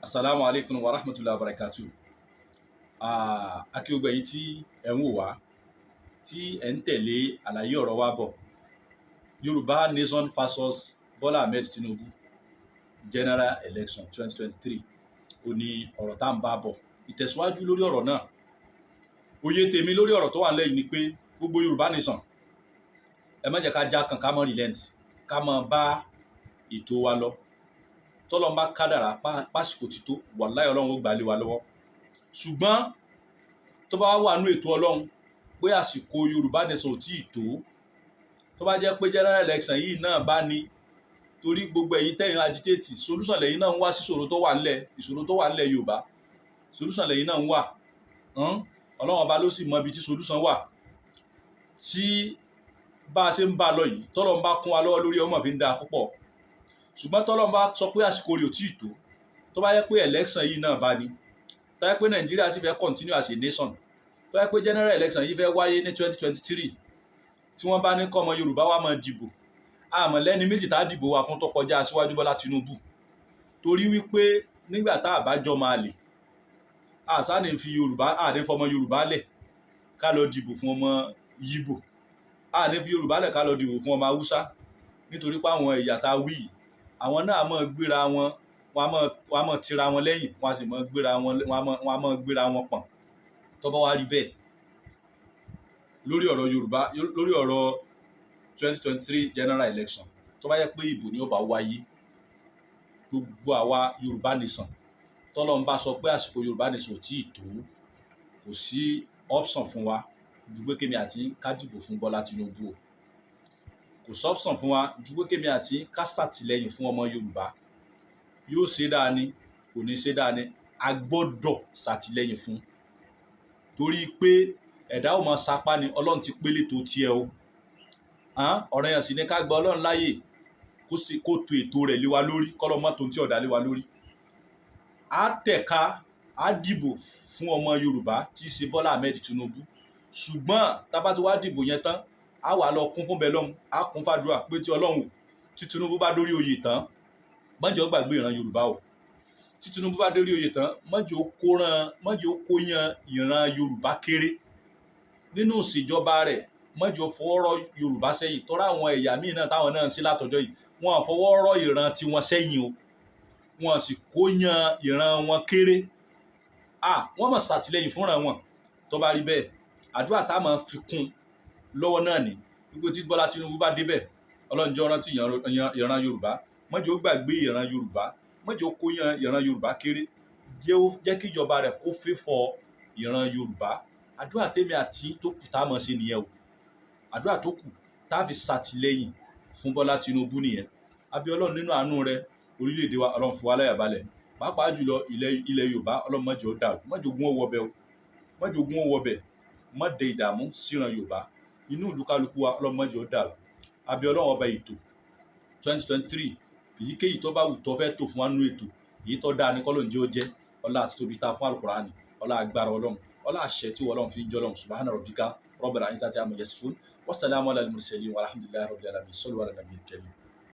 Asalaamu alaikum wa rahmatulahi wa barakatu. A kí gbogbo ẹ̀yin tí ẹ̀ ń wò wá, tí ẹ̀ ń tẹ̀lé àlàyé ọ̀rọ̀ wa bọ̀. Yorùbá Nation versus Bola Ahmed Tinubu, general election 2023, ó ní ọ̀rọ̀ tá à ń bá bọ̀. Ìtẹ̀síwájú lórí ọ̀rọ̀ náà, òye tèmi lórí ọ̀rọ̀ tó wà nílẹ̀ yìí ni pé gbogbo Yorùbá Nation, ẹ má jẹ́ ká já kan, ká má relent, ká máa bá ètò wa lọ. Tọ́lọ́run bá kádàrá pásìkò ti tó, wàláhì, Ọlọ́run ó gbà lé wa lọ́wọ́. Ṣùgbọ́n tó bá wà nú ètò Ọlọ́run pé àsìkò Yorùbá Nation ò tíì tó, tó bá jẹ́ pé general election yìí náà bá ní, torí gbogbo ẹ̀yin tẹ́yìn agitate, solution lẹ́yìn náà ń wá sí ìṣòro tó wà ńlẹ̀, ìṣòro tó wà ńlẹ̀ Yorùbá, solution lẹ́yìn náà ń wà. Ọlọ́run Ọba ló sì mọ ibi tí solution wà. Tí bá a ṣe ń bá a lọ yìí, tọ́lọ́run bá kún wa lọ́wọ́ lórí ọmọ fi ń da púpọ̀. Ṣùgbọ́n tọ́lọ́run bá sọ pé àsìkò rẹ̀ ò tíì tó, tó bá yẹ pé election yìí náà bá ní, tó yẹ pé Nàìjíríà sì fẹ́ continue as a nation, tó yẹ pé general election yìí fẹ́ wáyé ní 2023, tí wọ́n bá ní kọ́ ọmọ Yorùbá wa máa dìbò, àmọ́ lẹ́ni méjì tá a dìbò wa fún tó kọjá Aṣíwájú Bọ́lá Tinubu, torí wípé nígbà tá a bá jọ máa lè àṣà ní fi Yorùbá, àní fọmọ Yorùbá lẹ̀ ká lọ dìbò fún ọmọ Yíbò, àní fi Yorùbá lẹ̀ ká lọ dìbò fún ọmọ Haúsá, nítorí pé àwọn ẹ̀yà tá a wí yìí, àwọn náà máa gbéra wọn, wọn á máa tira wọn lẹ́yìn, wọn á sì máa gbéra wọn, wọn á máa gbéra wọn pọ̀n. Tó bá wá rí bẹ́ẹ̀, lórí ọ̀rọ̀ Yorùbá, lórí ọ̀rọ̀ 2023 general election, tó bá yẹ pé ìbò ni ó bá wáyé, gbogbo àwa Yorùbá Nation, tọ́lọ́run bá sọ pé àsìkò Yorùbá Nation ò tíì tó, kò sí option fún wa ju pé kémi àti ká dìbò fún Bọ́lá Tinubu o. Kò sí option fún wa ju pé kémi àti ká ṣàtìlẹ́yìn fún ọmọ Yorùbá. Yóò ṣe dáa ni, kò ní ṣe dáa ni, a gbọ́dọ̀ ṣàtìlẹ́yìn fún, torí pé ẹ̀dá ò mọ sapá ni, Ọlọ́run ti pélé tó tiẹ̀ o. Ọ̀rọ̀ yẹn sì ní ká gba Ọlọ́run láàyè kó sì kó to ètò rẹ̀ lé wa lórí, kọ́lọ́ mọ́tò tí ọ̀dà lé wa lórí. Á tẹ̀ka, á dìbò fún ọmọ Yorùbá tí í ṣe Bọ́lá Ahmed Tinubu. Ṣùgbọ́n tá bá ti wá dìbò yẹn tán, á wà lọ kún fún bẹ́ẹ̀ lọ́hùn, á kún fàdúrà pé tí Ọlọ́run, tí Tinubu bá dórí oyè tán, má jẹ́ ó gbàgbé ìran Yorùbá o. Tí Tinubu bá dórí oyè tán, má jẹ́ ó kóran, má jẹ́ ó kóyan ìran Yorùbá kéré nínú ìṣèjọba rẹ̀, má jẹ́ ó fọwọ́ rọ́ Yorùbá sẹ́yìn, tọ́ra àwọn ẹ̀yà míì náà táwọn náà ń ṣe látọjọ́ yìí, wọn fọwọ́ rọ́ ìran tiwọn sẹ́yìn o, wọn sì kóyan ìran wọn kéré. Ah, wọ́n mọ̀ ṣàtìlẹ́yìn fúnra wọn. Tó bá rí bẹ́ẹ̀, àdúrà tá a máa fi kún lọ́wọ́ náà ní wípé tí Bọ́lá Tinubu bá débẹ̀, Ọlọ́run jẹ́ ó rántí ìran Yorùbá, má jẹ́ ó gbàgbé ìran Yorùbá, má jẹ́ ó kóyan ìran Yorùbá kéré, jẹ́ kí ìjọba rẹ̀ kó fẹ́fọ̀ ìran Yorùbá. Àdúrà tèmi àti tó kù tá a mọ̀ sí nìyẹn o. Àdúrà tó kù tá a fi ṣàtìlẹ́yìn fún Bọ́lá Tinubu nìyẹn. Àbí Ọlọ́run nínú àánú rẹ̀, orílẹ̀-èdè wa, Ọlọ́run fún wa láyà balẹ̀, pàápàá jùlọ ilẹ̀ Yorùbá. Ọlọ́run, má jẹ́ ó dàrú, má jẹ́ ogun ó wọbẹ̀ o, má jẹ́ ogun ó wọbẹ̀, má dẹ ìdààmú síran Yorùbá. Inú ìlú kálukú wa, Ọlọ́run, má jẹ́ ó dàrú. Àbí Ọlọ́run Ọba, ètò 2023, èyíkéyìí tó bá wù tó fẹ́ tò fún wa nínú ètò, èyí tó dáa ní kọ́lọ̀ ń jẹ́ ó jẹ́. Ọlá àti tóbi ta fún Alukurani, ọlá agbára Ọlọ́run, ọlá àṣẹ tí Ọlọ́run fi ń jọ́ Ọlọ́run. Subhana rabbika rabbil izzati amma yasifun, wasalaamu ala al-mursalin, walhamdulillahi rabbil alamin. Sallu ala nabiyil karim.